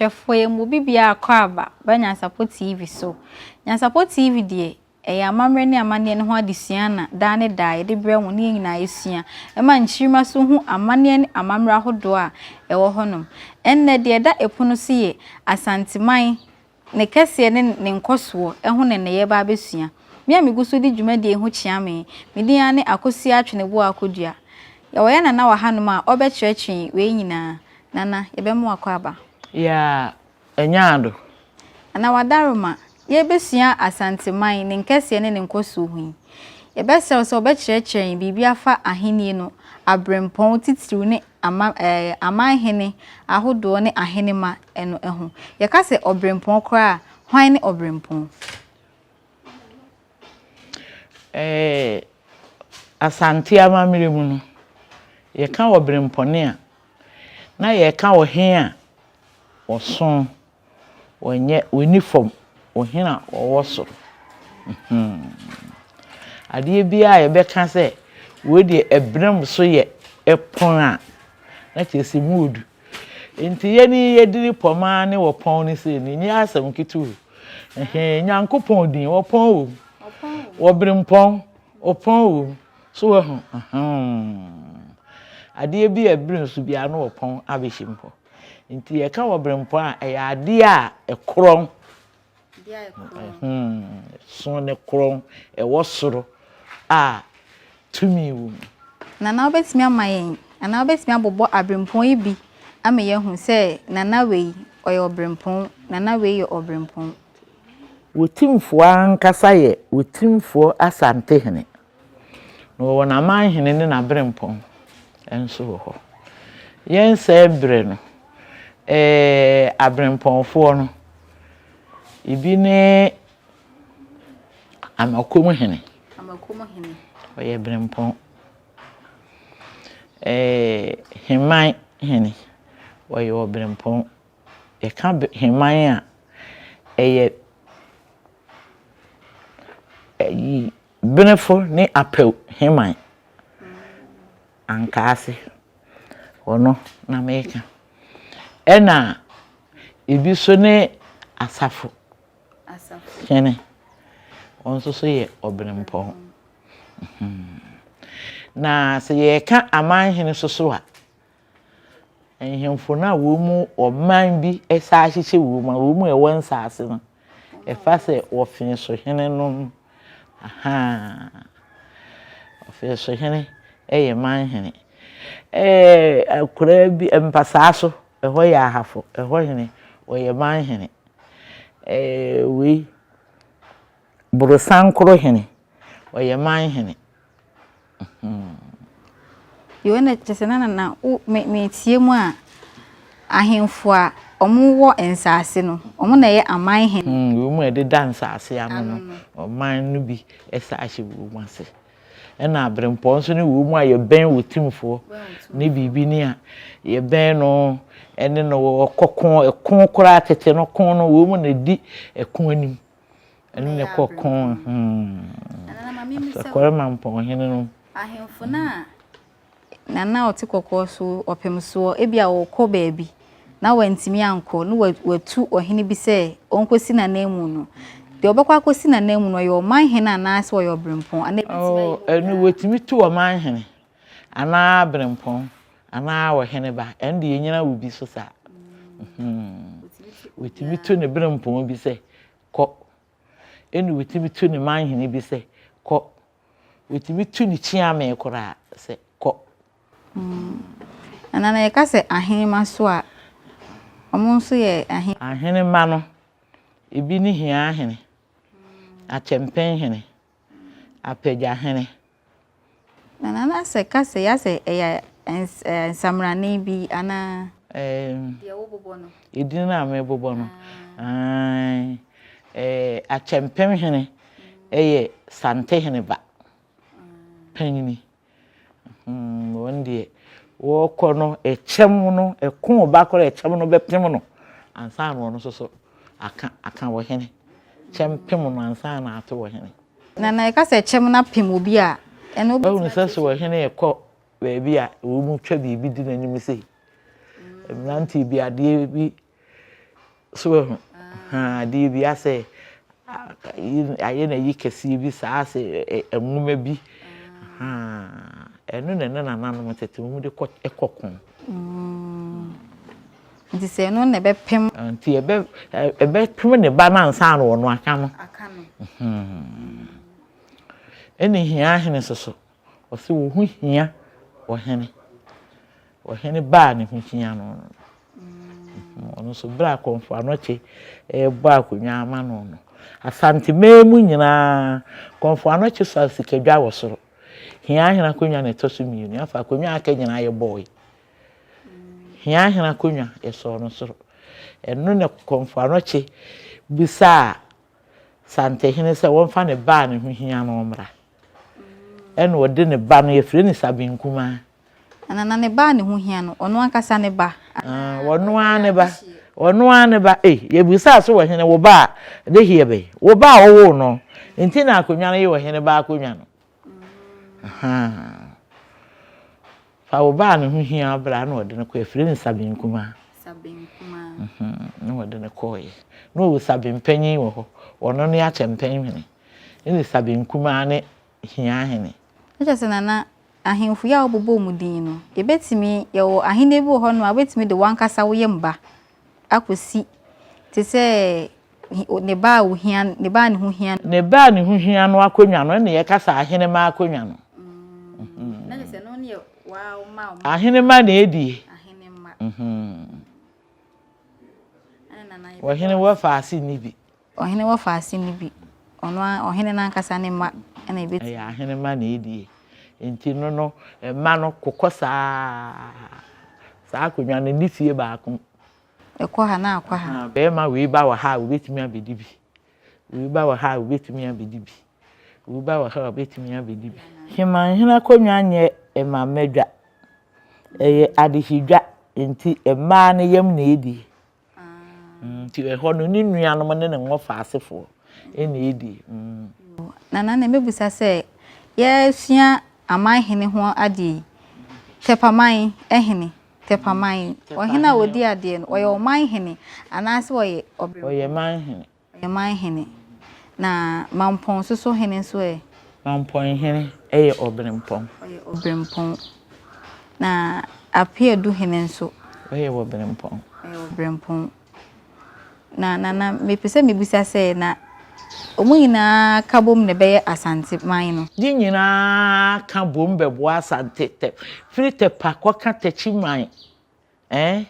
Ahwɛfoɔ yɛn mu obi biara kɔ aba ba Nyansapɔ TV so. Nyansapɔ TV deɛ ɛyɛ amammerɛ ne amanneɛ no ho adesua na daa ne daa yɛde brɛ mo ne yɛn nyinaa yɛsua. Ɛma nkyirimma so hu amanneɛ ne amammerɛ ahodoɔ a ɛwɔ hɔnom. Ɛnnɛ deɛ ɛda ɛpono so yɛ Asanteman ne kɛseɛ ne ne nkɔsoɔ ho na nnɛ yɛreba abɛsua. Me a megu so di dwumadie yi ho kyea me, me din ara ne Akosua Atweneboa Akodua. Yɛwɔ yɛn Nana wɔ hanom a ɔrebɛkyerɛkyerɛ wei nyinaa. Nana, yɛbɛma wo akwaaba. Yeah, ɛnyɛ ado. Nana Wadaroma, yɛrebɛsua Asanteman, ne nkɛseɛ ne ne nkɔsoɔ ho yi, yɛbɛsrɛ wo sɛ wobɛkyerɛkyerɛ yɛn biribi afa ahennie no aberempɔn titiriw ne ama ɛɛ amanhene ahodoɔ ne ahenemma no ho. Yɛka sɛ ɔberempɔn koraa a, hwan ne ɔberempɔn? Ɛɛ Asante amammerɛ mu no, yɛka ɔberempɔne a, na yɛreka ɔhene a ɔso Wɔnyɛ, wɔnni fam, ɔhene a ɔwɔ soro. Hmm. Adeɛ biara a yɛbɛka sɛ wei deɛ ɛberem so yɛ ɛpɔn a, na kyerɛ sɛ mu odu. Nti yɛn yi yɛdiri pɔmaa ne wɔpɔn no sei no, nyɛ asɛm ketewa o. Ɛhɛn, Nyankopɔn din, wɔpɔn wɔ mu. Wɔberempɔn, wɔpɔn wɔ mu. So wahu? Hmm. Adeɛ bi a ɛberem so biara na wɔpɔn abɛhyɛ mu hɔ. Nti yɛka wɔ berempɔn a, ɛyɛ adeɛ a ɛkorɔn. Ɛso ne korɔn, ɛwɔ soro a tumi wɔ mu. Nana wobɛtumi ama yɛn anaa wobɛtumi abobɔ aberempɔn yi bi ama yɛahu sɛ Nana wei ɔyɛ ɔberempɔn, Nana wei yɛ ɔberempɔn. Otimfoɔ ankasa yɛ Otimfoɔ Asantehene. Na wɔwɔ n'amanhene ne n'aberempɔn nso wɔ hɔ. Yɛn sɛɛ berɛ no, ɛɛ aberempɔnfoɔ no, ebi ne Amakom hene. Amakom hene. Ɔyɛ berempɔn. Ɛɛ Heman hene, ɔyɛ ɔberempɔn. Yɛka Heman a, ɛyɛ ɛyi Benefo ne Apew Heman Ankaase, ɔno na meka. Ɛna ebi nso ne Asafo Hene, ɔno nso so yɛ ɔbenempɔn. Na sɛ yɛreka amanhene nso so a, Nhemfo no a wɔn mu ɔman bi san ahyehyɛ wɔn mu a wɔn mu a ɛwɔ nsaase no, ɛfa sɛ ɔfeesohene no ahaa ɔfeesohene yɛ manhene. Ɛɛ akuraa bi mpasaa so ɛhɔ yɛ ahafo ɛhɔ hene ɔyɛ manhene. Ɛɛ wei Borosankoro hene ɔyɛ manhene. Yoo ɛna kyerɛ sɛ na na na wo me metie mu a ahemfo a wɔwɔ nsaase no wɔn na ɛyɛ aman hene. Mm, wɔn mu a ɛdeda nsaase ano no ɔman no bi ɛsa ahyɛ wɔn ase. Ɛna aberempɔn nso ne wɔn mu a yɛbɛn wɔ timfoɔ ne biribi ne a yɛbɛn no ɛne no wɔ kɔko ɛko koraa tete no ko no wɔn mu na ɛdi ɛko anim. Ɛno na ɛkɔ ko hmm. Asɔkɔre Mampɔnhene no. Ahemfo no a Nana a ɔte kɔkɔɔ so ɔpem soɔ, ebi a ɔrekɔ baabi na wantumi ankɔ na watu ɔhene bi sɛ ɔnkɔsi n'ananmu no, deɛ ɔbɛkɔ akɔsi n'ananmu no, ɔyɛ ɔmanhene anaasɛ ɔyɛ ɔberempɔn? Anaa ebetumi ayɛ Oh, ɛno wɔtumi tu ɔmanhene anaa aberempɔn anaa ɔhene ba, ɛno deɛ ɛnyina wo bi so saa. Hmm. Wɔtumi tu ne berempɔn bi sɛ kɔ. Ɛna wɔtumi tu ne manhene bi sɛ kɔ. Wɔtumi tu ne kyeame koraa sɛ kɔ. Nana na yɛka sɛ ahenema so a, wɔn nso yɛ ahe. Ahenema no, ebi ne Hiahene, Akyɛmpenhene, Apagyahene. Na Nana sɛ ka sɛ yɛ asɛ ɛyɛ nsamrane bi anaa? Ɛɛm. Deɛ wobobɔ no. Edin no a mebobɔ no. Ae. Ɛɛ Akyɛmpemhene yɛ Santehene ba panyini. Hmm, wɔn deɛ wɔkɔ no ɛkyɛm no ɛko ba koraa ɛkyɛm no bɛpem no ansa na ɔno nso so aka aka wɔ hene. Kyɛm pem no ansa na ato wɔ hene. Na na yɛka sɛ kyɛm no apem obi a, ɛno wobɛtumi Woahunu sɛ sɛ ɔhene rekɔ baabi a wɔtwa biribi di n'anim sei. Mmeranteɛ bi adeɛ bi. So wahu? Ahaa, adeɛ bi asɛ ayɛ no ayi kɛseɛ bi saa asɛ nwoma bi. Ahaa, ɛno na ne nananom tete wɔn de kɔ kɔ ko. Mm. Nti sɛ ɛno na ɛbɛpem. Nti ɛbɛ ɛbɛpem ne ba no ansa na ɔno aka no. Aka no. Ɛna hia ahene soso. Ɔse wo ho hia ɔhene. Ɔhene ba a ne ho hia no no. Ɔno nso berɛ a Kɔmfo Anɔkye rebɔ akonnwa ama no no, Asanteman mu nyinaa, Kɔmfo Anɔkye sɔɔ sikadwa wɔ soro. Hia ahene akonnwa na ɛtɔ so mmienu. Afei akonnwa a aka nyinaa yɛbɔe. Hia ahene akonnwa, yɛsɔɔ no soro. Ɛno na Kɔmfo Anɔkye bisaa Santehene sɛ wɔmfa ne ba a ne ho hia no mmra. Ɛna ɔde ne ba no, yɛfrɛ no Sabenkumaa. Ana na ne ba a ne ho hia no, ɔno ankasa ne ba? Ah, ɔno ara ne ba. Ɔno ara ne ba. Ei, yɛbisaa so wɔ hene, wo ba a, de heɛ bɛn? Wo ba a wowoo no. Nti na akonnwa no yɛ ɔhene ba akonnwa no. Ahaa. Fa wo ba a ne ho hia bra na ɔde no kɔ. Yɛfrɛ no Sabenkumaa. Sabenkumaa. Mhm, na ɔde no kɔɔeɛ. Na ɔwɔ Sabenpanyin wɔ hɔ. Ɔno ne Akyɛmpɛnhene. Ɛne Sabenkumaa ne Hiahene. Na kyerɛ sɛ Nana, ahemfo yi a wobobɔɔ wɔn din no, yɛbɛtumi, yɛwɔ ahennie bi wɔ hɔnom a wobɛtumi de w'ankasa wo yam ba akɔsi te sɛ ne ba a ohia, ne ba a ne ho hia. Ne ba a ne ho hia no akonnwa no, ɛna yɛka sɛ ahenemma akonnwa no. Na kyerɛ sɛ ɛno ne yɛ waa wo ma. Ahenemma na ɛdie. Ahenemma. Ɔhene wɔ faase nni bi. Ɔhene wɔ faase nni bi. Ɔno ara, ɔhene no ankasa ne mma na ɛbɛtumi. Ɛyɛ ahene mma na ɛdie. Nti no no, mma no kokɔ saa. Saa akonnwa no, ɛnni fie baako. Ɛkɔ ha na akɔ ha. Barima wei ba wɔ ha a, ɔbɛtumi abɛdi bi. Wei ba wɔ ha a, ɔbɛtumi abɛdi bi. Wei ba wɔ ha a, ɔbɛtumi abɛdi bi. Hemanhene akonnwa nyɛ mma mma dwa. Ɛyɛ adehyedwa, nti mmaa no yam na ɛdie. Nti ɛhɔ no ne nuanom ne ne nwɔfa asefoɔ na ɛdi. Nana na mɛbisa sɛ yɛresua aman hene ho adeɛ yi, Tɛpaman hene, Tɛpaman, ɔhene a ɔdi adeɛ no, ɔyɛ ɔman hene anaasɛ ɔyɛ ɔberempɔn? Ɔyɛ man hene. Ɔyɛ man hene. Na Mampɔn nso so hene nso ɛ? Mampɔn hene yɛ ɔberempɔn. Ɔyɛ ɔberempɔn. Na Apeadu hene nso? Ɔyɛ ɔberempɔn. Ɔyɛ ɔberempɔn. Na Nana, mepɛ sɛ mebisa sɛ, na wɔn nyinaa ka bom na ɛbɛyɛ Asante man no? Ne nyinaa ka bom bɛboa Asante, firi Tɛpa kɔka Takyiman. Eh,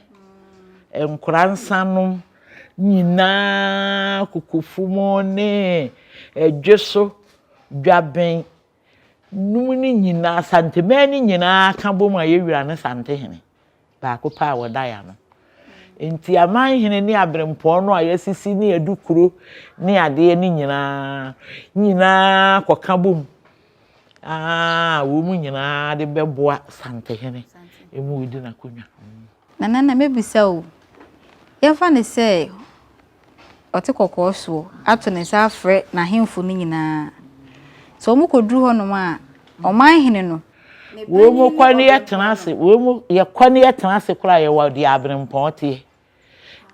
nkora nsanom nyinaa kokofu mu ne ɛdwe so dwaben nom no nyinaa Asanteman no nyinaa ka bom a yɛwura ne Santehene baako pɛ a wɔda yɛ ano. Nti amanhene ne aberempɔn no a yɛasisi ne adukuro ne adeɛ no nyinaa nyinaa kɔka bom a wɔn nyinaa de bɛboa Santehene ma ɔdi n'akonnwa. Nana na mɛbisa o, yɛmfa no sɛ ɔte kɔkɔɔ soɔ ato ne nsa afrɛ n'ahemfo no nyinaa. Sɛ wɔkɔduru hɔnom a, ɔmanhene no, ne Wɔn panin kɔ ne ne yɛtena ɔberempɔn ase, no. wɔn yɛkɔ ne yɛtena ase koraa yɛwɔ deɛ aberempɔn teɛ,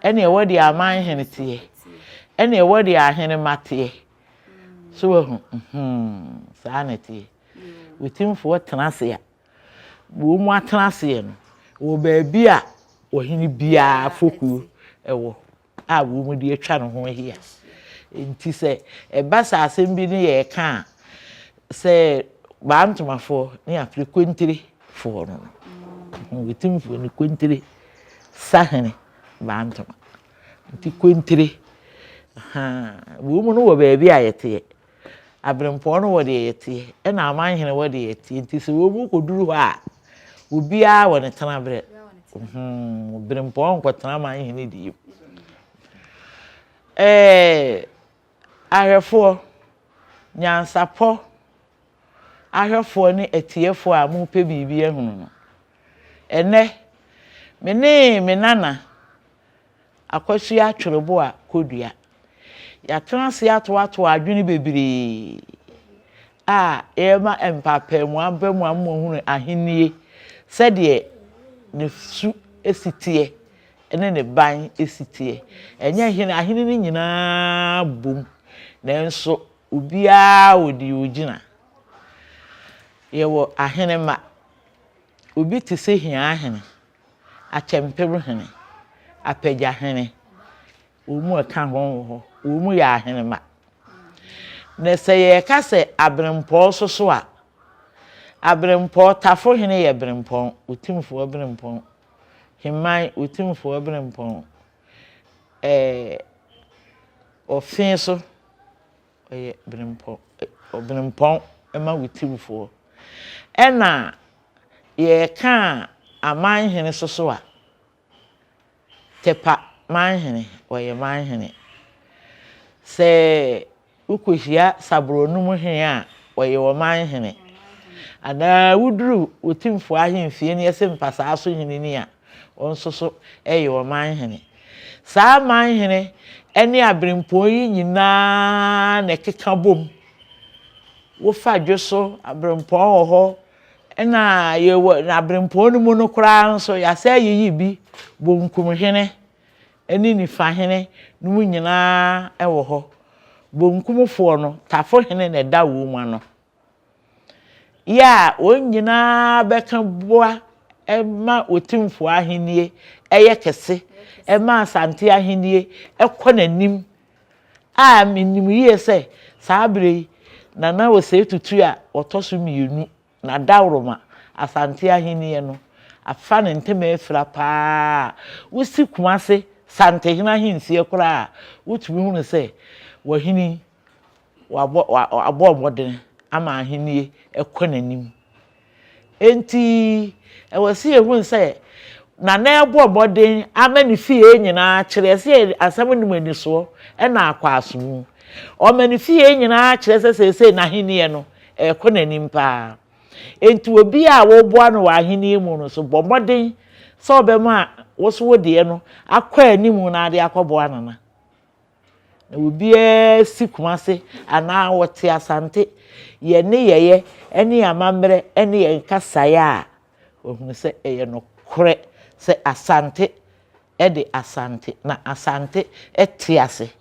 ɛne ɛwɔ deɛ amanhene teɛ, ɛne ɛwɔ deɛ ahenemma teɛ. So wahu? Mm-hmm. Saa na ɛteɛ. Otimfoɔ tena ase a, wɔn mu atena aseɛ no, wɔ baabi a ɔhene biara fokuo wɔ a wɔn mu de atwa ne ho ahyia. Nti sɛ ɛba sɛ asɛm bi ne yɛreka a, sɛ Bantomafoɔ ne afiri Kwenterefoɔ no no, Otimfoɔ ne Kwentere sahene Bantoma. Nti Kwentire, ahaa, wɔ mu no wɔ baabi a yɛteɛ. Aberempɔn no wɔ deɛ yɛteɛ, ɛna amanhene wɔ deɛ yɛteɛ. Nti sɛ wɔn mu kɔduru hɔ a, obiara wɔ ne tenaberɛ. Hmm, berempɔn nkɔtena amanhene deɛ mu. Ɛɛ, ahwɛfoɔ, nyansapɔ ahwɛfoɔ ne atiefoɔ a mopɛ biribi ahunu no, ɛnnɛ, me ne me nana Akosua Twereboa Kodua, yɛatena ase atoatoa adwene bebree a ɛrema mpaapaemu aba mu ama moahunu ahennie sɛdeɛ ne su si teɛ. ne ne ban si teɛ. Ɛnyɛ hene, ahene no nyinaa bom, nanso obiara wɔ deɛ ɔgyina. Yɛwɔ ahenemma. Obi te sɛ Hiahene, Akyɛmpemhene, Apagyahene, wɔn mu ɛka ho wɔ hɔ. Wɔn mu yɛ ahenemma. Na sɛ yɛreka sɛ aberempɔn nso so a, aberempɔn, Tafohene yɛ berempɔn, Otumfoɔ berempɔn, Heman, Otumfoɔ berempɔn, ɛɛ Ɔfee so ɔyɛ berempɔn, ɔberempɔn ma Otumfoɔ. Ɛna yɛreka amanhene nso so a, Tepa manhene, ɔyɛ manhene. Sɛ wokɔhyia Sabronum hene a, ɔyɛ ɔmanhene. Anaa woduru Otumfoɔ ahemfie na yɛse Mpasaa so hene ni a, ɔno nso so yɛ ɔmanhene. Saa manhene ne aberempɔn yi nyinaa na ɛkeka bom. Wofa dwo so, aberempɔn wɔ hɔ, Ɛna yɛwɔ na aberempɔn no mu no koraa nso yɛasɛ ayiyi bi, bonkumhene ne nifahene no mu nyinaa wɔ hɔ. Bonkumfoɔ no, tafohene na ɛda wɔn mu ano. Yɛ a wɔn nyinaa bɛka boa ma Otumfoɔ ahennie yɛ kɛse, ɛma Asante ahennie kɔ n'anim a menim yie sɛ saa berɛ yi Nana Osei Tutu a ɔtɔ so mmienu, N'adaworoma, Asante ahennie no, afa ne ntoma afira pa ara. Wosi Kumase Santehene ahemfie koraa a, wotumi hunu sɛ wahini yi, wabɔ, wabɔ mmɔden ama ahennie kɔ n'anim. Enti, ɛwɔ sɛ yɛhunu sɛ Nana rebɔ mmɔden ama ne fie nyinaa kyerɛ sɛ asɛm nnim anisoɔ na akɔ asomu. Ɔma ne fie nyinaa kyerɛ sɛ seesei n'ahennie no, ɛrekɔ n'anim paa. Enti obiara a woboa no wɔ ahennie mu no nso, bɔ mmɔden sɛ wobɛma wo nso wo deɛ no akɔ anim na ade akɔboa Nana. Na obiara si Kumase anaa ɔte Asante, yɛn nneyɛeɛ ne yɛn amammerɛ ne yɛn kasaeɛ a, wahunu sɛ ɛyɛ nokorɛ sɛ Asante de Asante, na Asante te ase.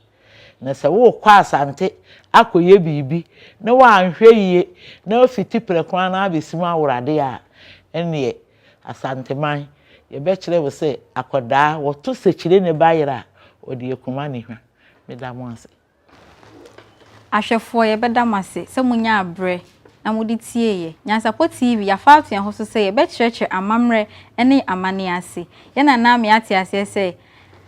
Na sɛ worekɔ Asante akɔyɛ biribi na woanhwɛ yie na wofiti prɛko ara abɛsi mu aworade a, ɛnneɛ Asanteman, yɛbɛkyerɛ wo sɛ akwadaa, wɔto sekyire ne ba yera a, ɔde akuma ne hwa. Meda mo ase. Ahwɛfoɔ, yɛbɛda mo ase sɛ monyaa berɛ na mode tieeɛ. Nyansapɔ TV, yɛafa ato yɛn ho so sɛ yɛbɛkyerɛkyerɛ amammerɛ ne amanneɛ ase. Yɛn nana ama yɛate aseɛ sɛ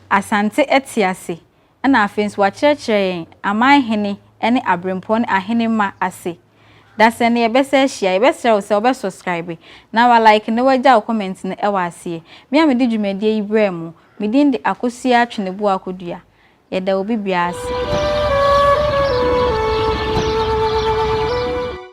Asante te ase Ɛna afei nso wakyerɛkyerɛ yɛn aman hene ne aberempɔn ne ahenemma ase. Dasɛn no yɛbɛsa ahyia. Yɛbɛsrɛ wo sɛ wobɛ subscribe na wa like na wagya wo comment no wɔ aseɛ. Me a mede dwumadie yi brɛɛ mo, me din de Akosua Tweneboa Kodua. Yɛda obi biara ase.